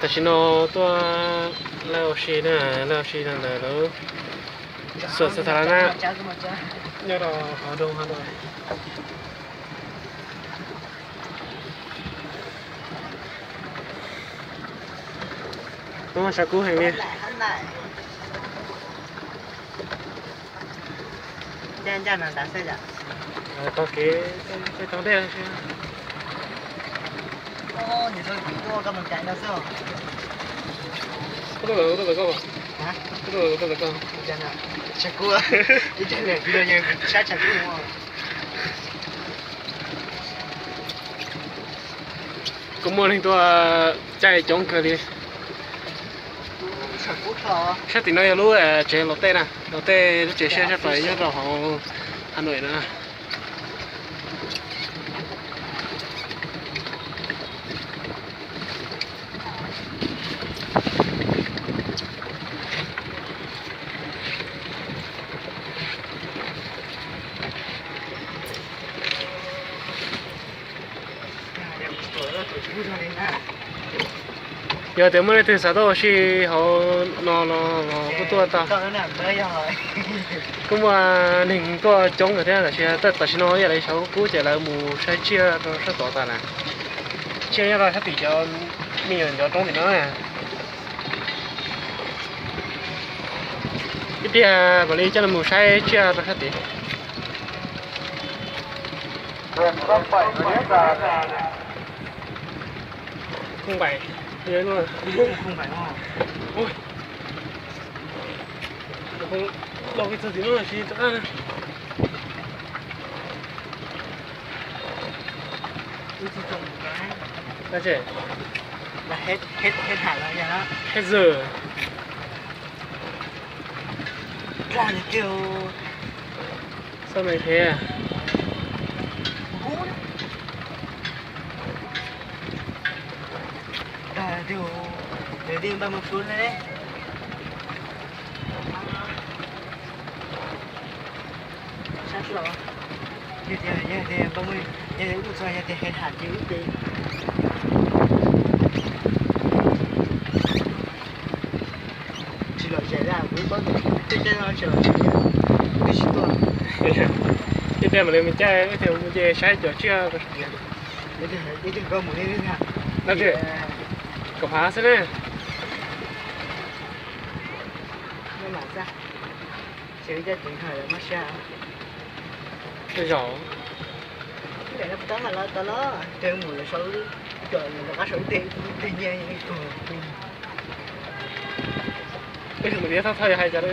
Tam sim no tuaj laij ua si na, laij ua si no ntawm lub xuam xa tha la na, nyob rau hauv doo hauv no. Ub, sab kub heev li. Tog kev, tog dej. Kuj muaj neeg tuaj caij coob kawg li. Sab tim no yog lub tsev laus tej na, laus tej lub tsev siab sab plaws nyob rau hauv Hà Nội no na. Yog tias muaj leej twg xav tuaj ua si hauv no los kuj tuaj tau. Kuj muaj neeg tuaj coob kawg thiab, tab sis tam sim no ib yam li xyov kub ces lawv mus saib tsiaj rau sab tod tas na. Tsiaj nyob rau sab tim cov me nyuam ncov roob tim no na. Ib pliag mam li coj nws mus saib tsiaj rau sab tid. Los txog tim no tsis rov qab na. Hết giờ. Sao mày thế à? Tag, điều, điều đi ba mươi phút nữa đấy. Sab los, yog tias, yog tias ba mươi, yog tias wb mus txog yog tias hais tham ces wb ces tsis lom zem li, kuv paub tias tej caij no tsis lom zem li, wb tsis tuaj. Ib pliag mam li mus caij, ib pliag mus nce saib cov tsiaj. Ib pliag koj mus li, no kom phav xwb na. Zos. Tab mas los tau los, ces mus sau, coj rov qab sau ib teg, ib teg nyiaj ib tug. Ib tug mus tias thauj thauj yog hais cas li.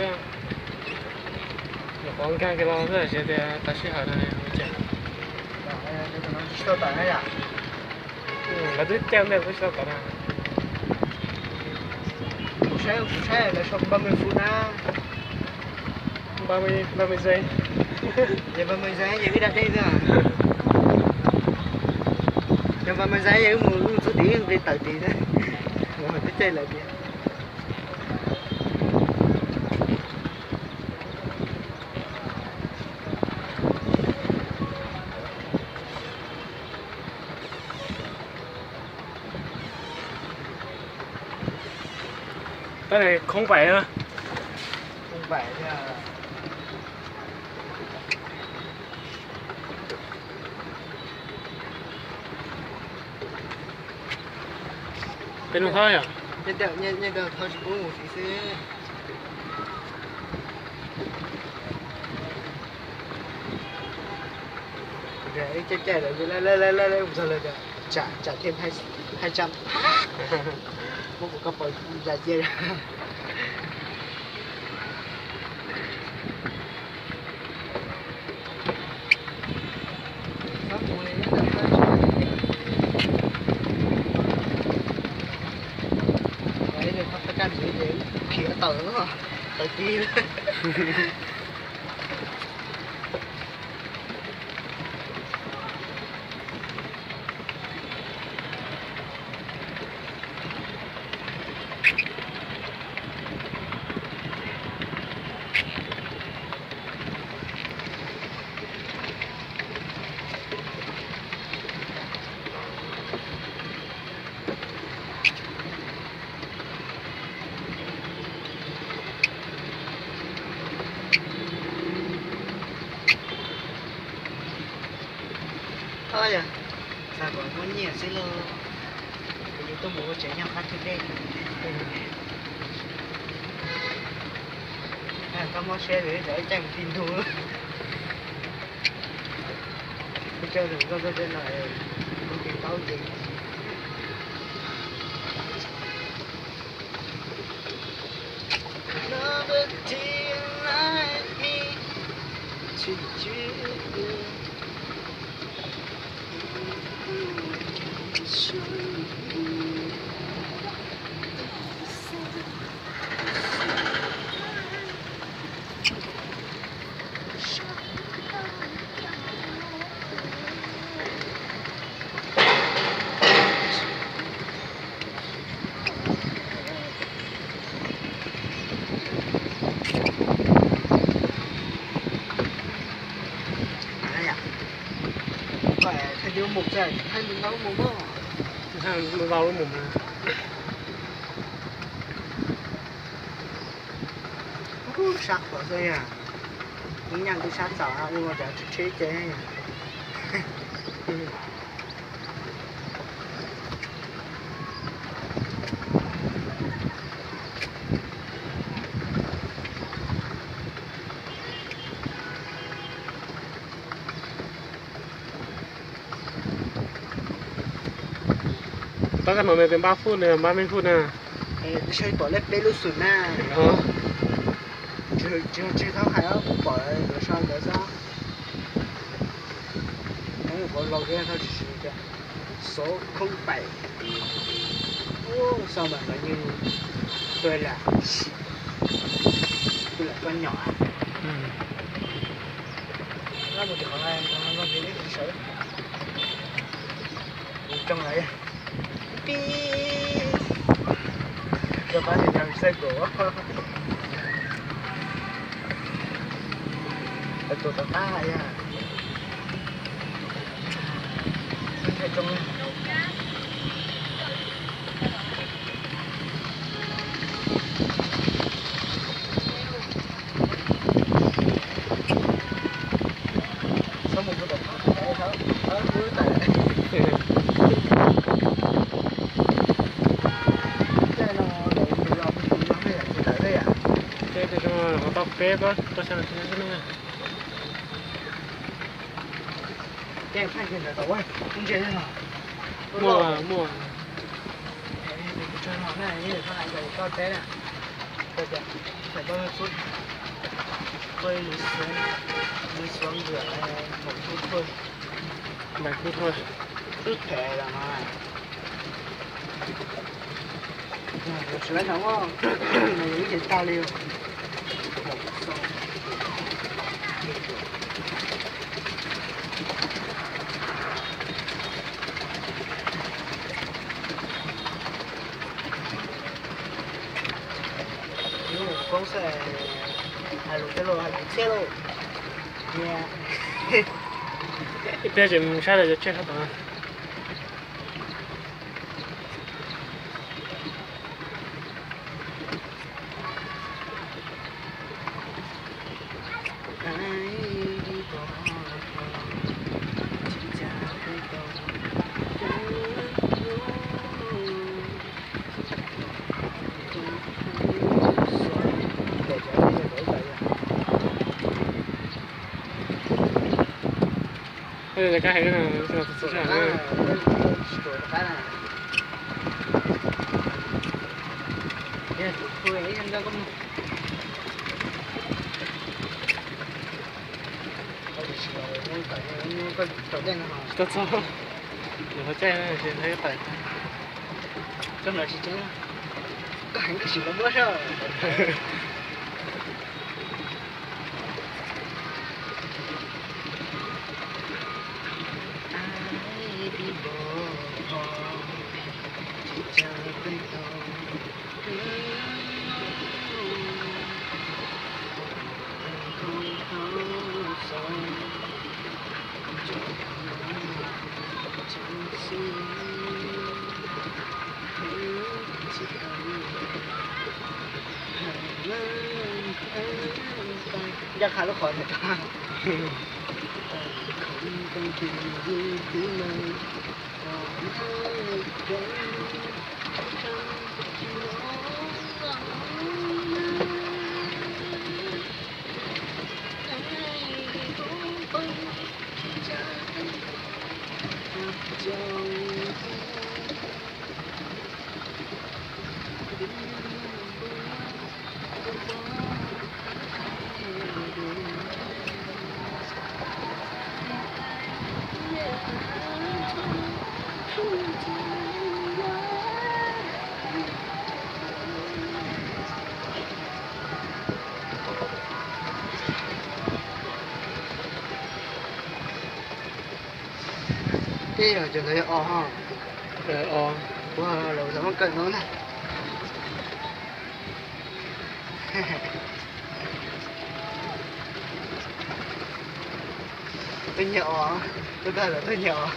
Nyuam qhuav nkag kiag los xwb, tias tas sij hawm no. Lawv twb caij ntej twb tsis tau tod na. Kuv saib, kuv saib lawv sau ba mươi phút na. Ba mươi, ba mươi giây. Yog ba mươi giây yog wb da dej xwb. Yog ba mươi giây yog wb mus, wb mus txog tid wb nqis tawm tid xwb. Twb caij lawv tias. Cái này không phải nữa. Không phải nha. Peb nug thab yom? Nyiaj ntau thab tsis pub mus tid xwb. Ib caij caij lawm, lawv lawv lawv mus txog lawm tias tsam tsam thêm hai trăm. Muab kuv koj paus ya cia. Khiav tawm, tawm ci. Xav kom muaj nyiaj xwb lauj. Kuv yuav tuaj mus ua tsev nyob qab thwj dej. Koj mob siab li, cov ib caij mus ti ntug. Kuv coj tus koj tuaj tej no, kuv tus taub ces Sab qhuav xwb yog, ib nyaj kuj sab txaus ua cov tsheb ces. Tab koj hnov nws tias npaj fuj na, npaj me fuj na. Saib pom lej peb lub xum na. Tsis thaub hais, kuv pom lawv sau ntawd xwb. Kuv los kiag tau tsis siv tias số không bảy. Ub, sau mas lawv yeej tuaj lam sim, kuj lam koj nyom. Mus tim qhov no, sawv mus tsoo lawm. Pib, koj pab nim no xaij kuv. Tus tom qab yog ntshai tsoo. Tau peb plaub tau xya xwb. Muaj, muaj. Ntais kub thuaj. Tub them los no. Tsis lawv no, ib ce tag li. Ib pliag tseem sab lawm cov tsiaj sab tod. Tsis tau txog, nws qhov caij tawm. Koj hnov tsis tseeb, koj heev koj sim los muab seb. Ncaj qha lub qhov ntawd. Tej cov ntawd yog os ho. Os, ua lawv xav muab kawm no na. Tuaj nyiag os, tuaj tag los tuaj nyiag os.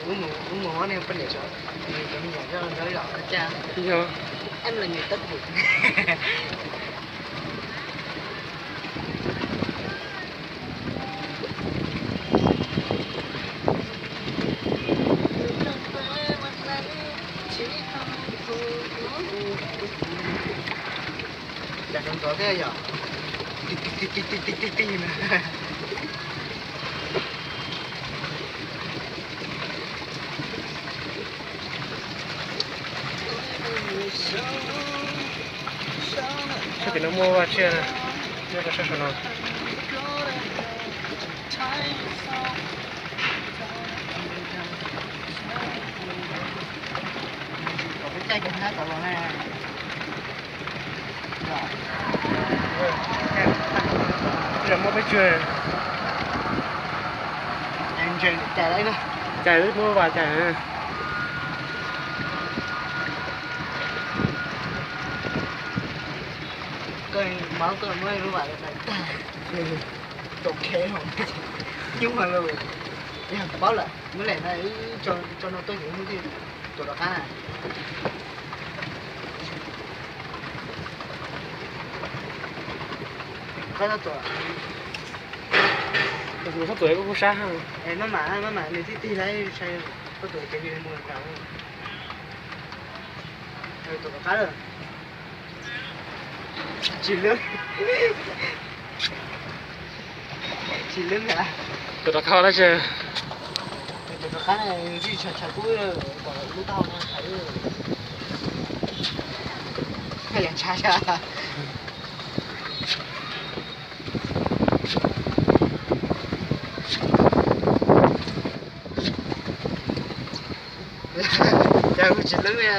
Wb mus, wb mus, wb mus muab nej poj niam saib, cov me nyuam nyob ntawd los cas. Yog. Em là người tốt bụng. Cas ntxov ntxov thiab yom. Ti ti ti ti ti ti ti ti na. Sab tim no muaj vaj tshiab na, nyob rau sab saum no. Kom peb caij kiag hab tod los na. Muab peb tseg. Cais, muab vas cais. Koj muab lub vas tag, tau khev hos, nyuaj lawm. Yog paub lawm, muab lem na, tso no tuaj ces mus tuaj rov qab na. Koj txhob tuam, koj txhob tuam kuj sab. Maj mam, maj mam nws tib tig lawm, koj tuam ces nws mus nkaus. Tuam rov qab lawm. Tsis lwb. Tsis lwb na. Tuam rov qab lawm tsis. Tuam rov qab na, ntsij tshav tshav kub kom lub taub hau no thaij. Haj yam tshav tshav. Cas kuj tsis lwb li.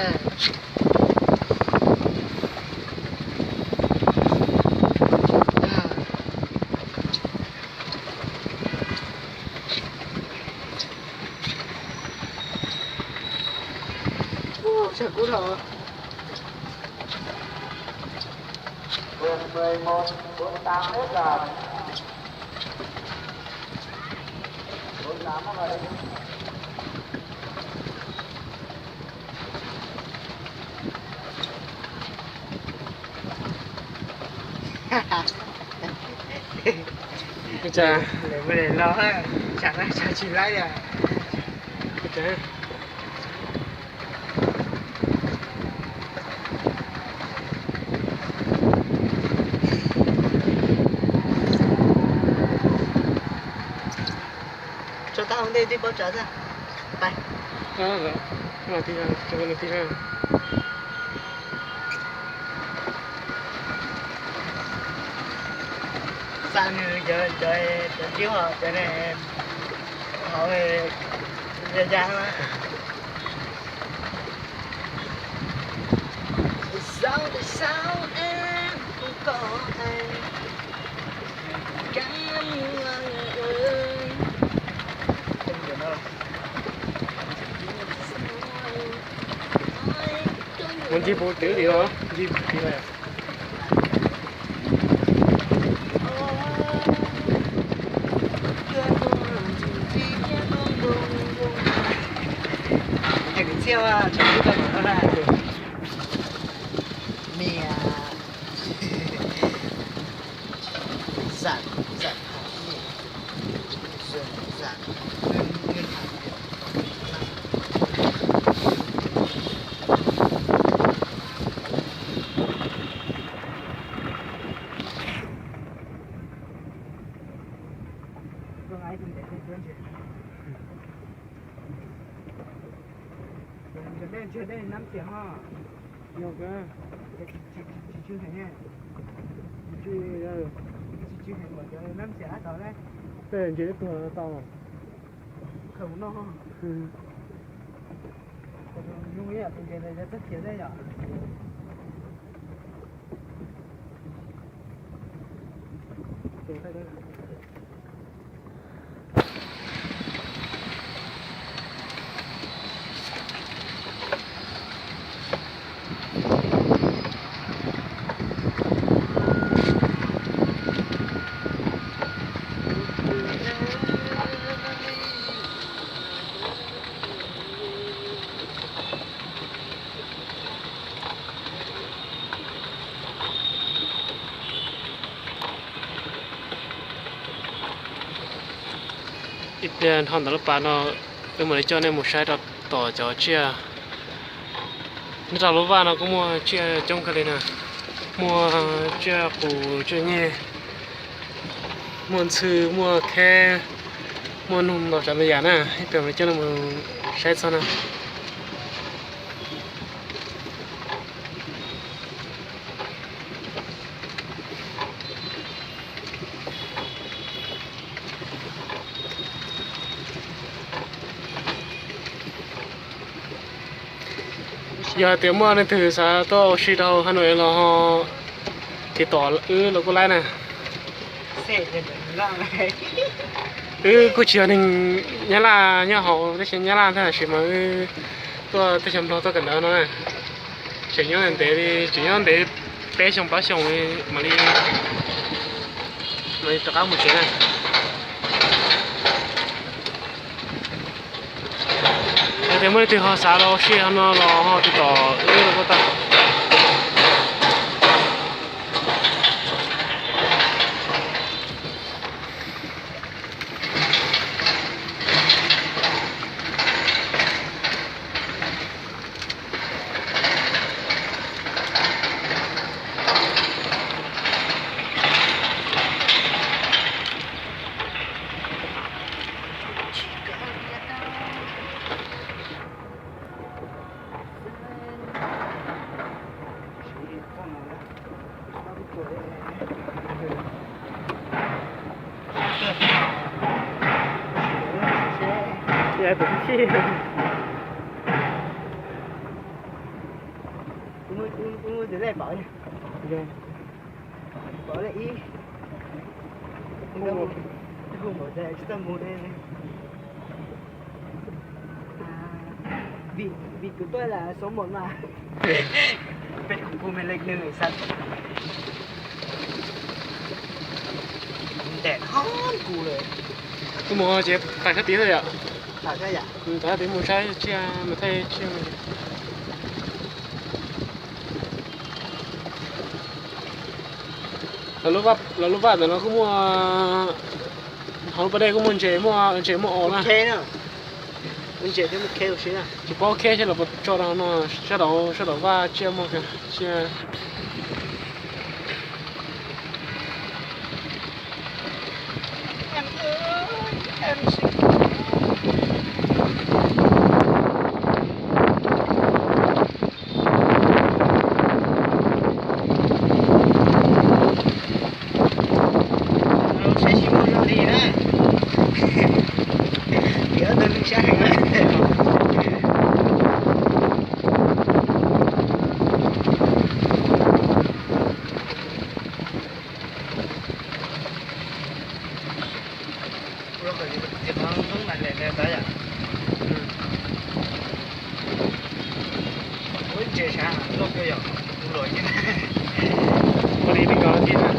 Tshav kub dhau. Ua cas lawv mus los, tsam no tsam tsis laib li. Tso taub hau ntej twb paub tsawv xwb. Pais. Xa nws cov, cov, cov tib ho cov ne, hauv ya ya. Mus ncig puv twv li os, ncig puv twv. Txiaj, tshav kub tau kom no na. Tias ho, yog ka, tsis tsw heev, tsis tsw heev, tsis tsw heev, tsis tsw heev, tej ntses dab tod ne, tej ntses ib tug tau. Khaws mus noj. Zoo li yam tus ntses ntawd yog txob khiav thiab yom. Ib pliag nrho ntawm lub pas no, wb mam li coj nej mus saib rau tom cov tsiaj. Nyob rau lub vaj no kuj muaj tsiaj coob kawg li na, muaj tsiaj qus tsiaj nyeg, muaj ntxhw, muaj kheb, muaj noog ntau tsav ntau yam na. Ib pliag mam li coj nej mus saib txog na. Yog hais tias muaj leej twg xav tuaj ua si rau Hà Nội los ho tiv tauj wb los kuj laib na. Wb kuj tsis yog neeg Nyab Laj nyob hauv teb chaws Nyab Laj tab sis mas wb tuaj teb chaws Nplog tuaj kawm ntawv no na. Tseem nyob ntev li, tseem nyob ntev peb xyoo plaub xyoo mam li, mam li rov qab mus tsev na. Yog tias muaj leej twg ho xav los ua si no los ho tiv tauj wb los kuj tau. Vim, vim kuv tuaj là số một mà. Peb kuv kuv me lej nws sas. Ntev hov kuv lawm. Kuv mus ces pais sab tid xwb yom. Pais sab tid mus saib tsiaj mas tej tsiaj. Lawv lub vaj ntawm no kuj muaj, hauv lub pas dej kuj muaj ntses, muaj ntses muaj os na. Tsis paub kheb seb los puas tso rau no, sab daum, sab daum vaj tsiaj muaj tsiaj. Saib tsis muaj zog li na. Tiam ntawd lwj sab heev na. Ua li neeg nkaus thiab.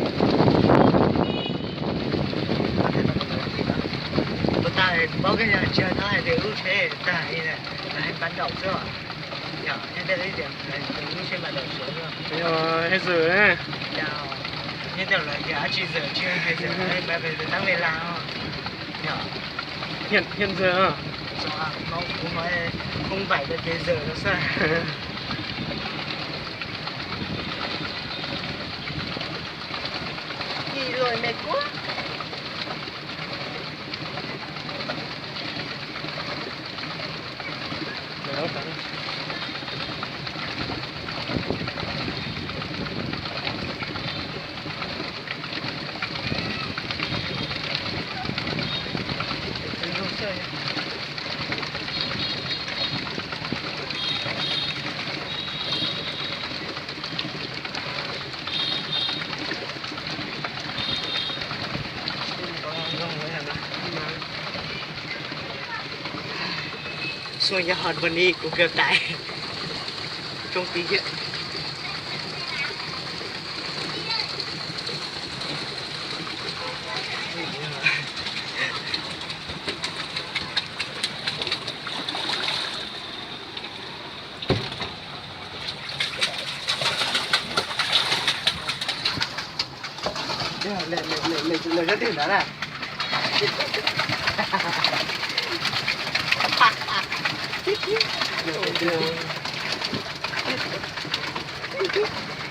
Ua tag paub koj yog tsis yog no hais tias lub tsheb tag li na, lawv hais npab nraum xwb. Yog nyob tej lub tias lub tsheb npab nraum xwb. Yog hais zws na. Nyob tej lawv tias dab tsi zws tsis hais zws, npab nraum zws tab me las. Yog hiaj zws no. Kuv no không phải là ces zws no xwb. Ib loj me kuab. Xuân Gia Hòn Bani của Kiều Tài. Trông tí thiện. Lawv, lawv, lawv, lawv, lawv nyob twg ntawd na?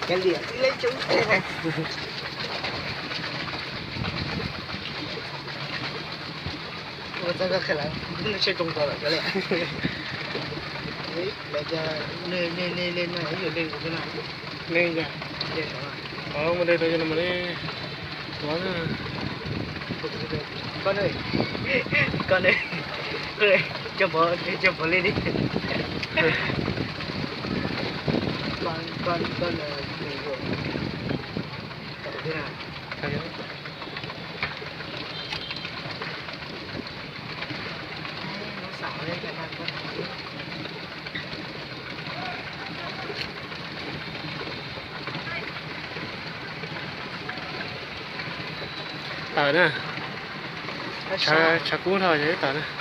Kav liam, twb leb coob teg na. Ua txog koj qhia lawv, nej saib zoo tau lawm cov liam. Lawv tias nej, nej, nej, nej no yuav leej kuv xwb na. Leej yog, mus de rau yog no mas li. Koj ne, koj ne, coj Npov, coj Npov li li. Koj, koj, koj, Tawm na. Tshav kub dhau ces tawm na.